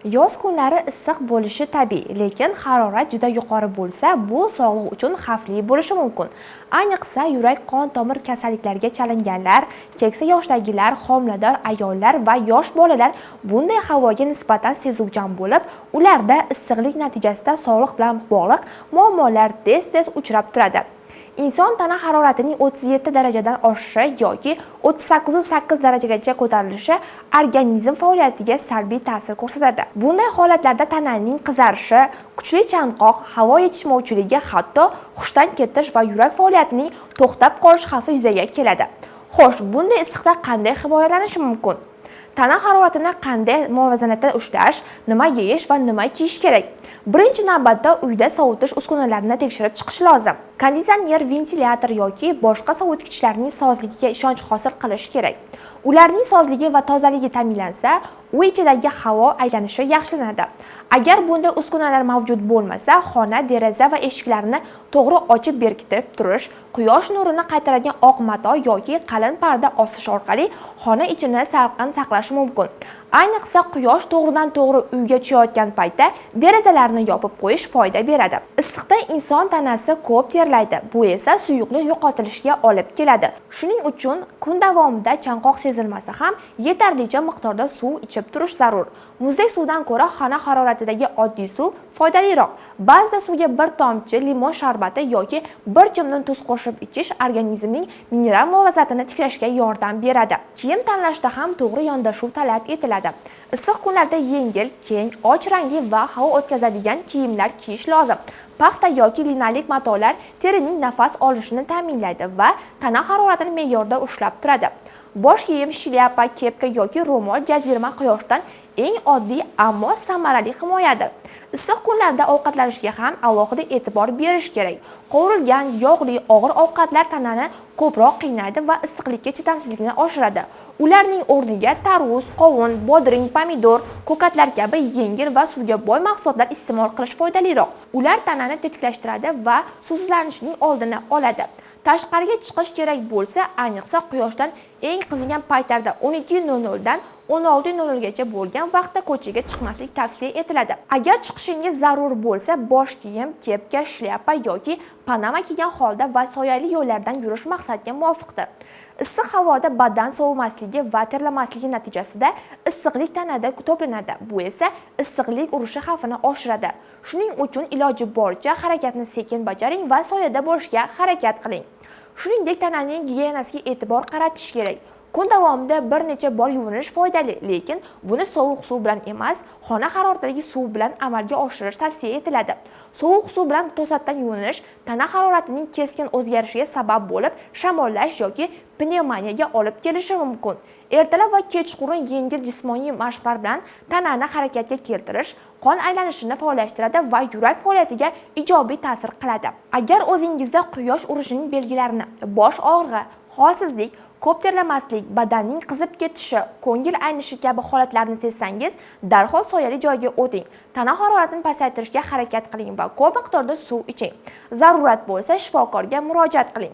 Yoz kunlari issiq bo'lishi tabiiy, lekin harorat juda yuqori bo'lsa, bu sog'liq uchun xavfli bo'lishi mumkin. Ayniqsa, yurak-qon tomir kasalliklariga chalinganlar, keksa yoshdagilar, homilador ayollar va yosh bolalar bunday havoga nisbatan sezuvchan bo'lib, ularda issiqlik natijasida sog'liq bilan bog'liq muammolar tez-tez uchrab turadi. Inson tana haroratining 37 darajadan oshishi yoki 38,8 darajagacha ko'tarilishi organizm faoliyatiga salbiy ta'sir ko'rsatadi. Bunday holatlarda tananing qizarishi, kuchli chanqoq, havo yetishmovchiligi, hatto hushdan ketish va yurak faoliyatining to'xtab qolish xavfi yuzaga keladi. Xo'sh, bunday issiqda qanday himoyalanish mumkin? Tana haroratini qanday muvozanatda ushlash, nima yeyish va nima kiyish kerak? Birinchi navbatda uyda sovutish uskunalarini tekshirib chiqish lozim. Konditsioner, ventilyator yoki boshqa sovutgichlarning sozligiga ishonch hosil qilish kerak. Ularning sozligi va tozaligi ta'minlansa, uy ichidagi havo aylanishi yaxshilanadi. Agar bunday uskunalar mavjud bo'lmasa, xona deraza va eshiklarini to'g'ri ochib berkitib turish, quyosh nurini qaytaradigan oq mato yoki qalin parda osish orqali xona ichini salqin saqlash mumkin. Ayniqsa, quyosh to'g'ridan to'g'ri uyga tushayotgan paytda derazalarni yopib qo'yish foyda beradi. Issiqda inson tanasi ko'p terlaydi. Bu esa suyuqlik yo'qotilishiga olib keladi. Shuning uchun kun davomida chanqoq sezilmasa ham yetarlicha miqdorda suv ichib turish zarur. Muzdek suvdan ko'ra xona haroratidagi oddiy suv foydaliroq. Ba'zida suvga bir tomchi limon sharbati yoki bir chimdim tuz qo'shib ichish organizmning mineral muvozanatini tiklashga yordam beradi. Kiyim tanlashda ham to'g'ri yondashuv talab etiladi. Issiq kunlarda yengil, keng, och rangli va havo o'tkazadigan kiyimlar kiyish lozim. Paxta yoki linalik matolar terining nafas olishini ta'minlaydi va tana haroratini me'yorda ushlab turadi. Bosh kiyim, shlyapa, kepka yoki ro'mol jazirama quyoshdan eng oddiy, ammo samarali himoyadir. Issiq kunlarda ovqatlanishga ham alohida e'tibor berish kerak. Qovurilgan, yog'li, og'ir ovqatlar tanani ko'proq qiynaydi va issiqlikka chidamsizlikni oshiradi. Ularning o'rniga tarvuz, qovun, bodring, pomidor, ko'katlar kabi yengil va suvga boy mahsulotlar iste'mol qilish foydaliroq. Ular tanani tetiklashtiradi va suvsizlanishning oldini oladi. Tashqariga chiqish kerak bo'lsa, ayniqsa quyoshdan eng qizigan paytlarda 12:00 dan 16:00 gacha bo'lgan vaqtda ko'chaga chiqmaslik tavsiya etiladi. Agar chiqishingiz zarur bo'lsa, bosh kiyim, kepka, shlyapa yoki panama kiygan holda va soyali yo'llardan yurish maqsadga muvofiqdir. Issiq havoda badan sovimasligi va terlamasligi natijasida issiqlik tanada to'planadi. Bu esa issiqlik urishi xavfini oshiradi. Shuning uchun iloji boricha harakatni sekin bajaring va soyada bo'lishga harakat qiling. Shuningdek, tananing gigiyenasiga e'tibor qaratish kerak. Kun davomida bir necha bor yuvinish foydali, lekin buni sovuq suv bilan emas, xona haroratidagi suv bilan amalga oshirish tavsiya etiladi. Sovuq suv bilan to'satdan yuvinish tana haroratining keskin o'zgarishiga sabab bo'lib, shamollash yoki pnevmoniyaga olib kelishi mumkin. Ertalab va kechqurun yengil jismoniy mashqlar bilan tanani harakatga keltirish qon aylanishini faollashtiradi va yurak faoliyatiga ijobiy ta'sir qiladi. Agar o'zingizda quyosh urishining belgilarini: bosh og'rig'i, holsizlik, ko'p terlamaslik, badanning qizib ketishi, ko'ngil aynishi kabi holatlarni sezsangiz, darhol soyali joyga o'ting. Tana haroratini pasaytirishga harakat qiling va ko'p miqdorda suv iching. Zarurat bo'lsa, shifokorga murojaat qiling.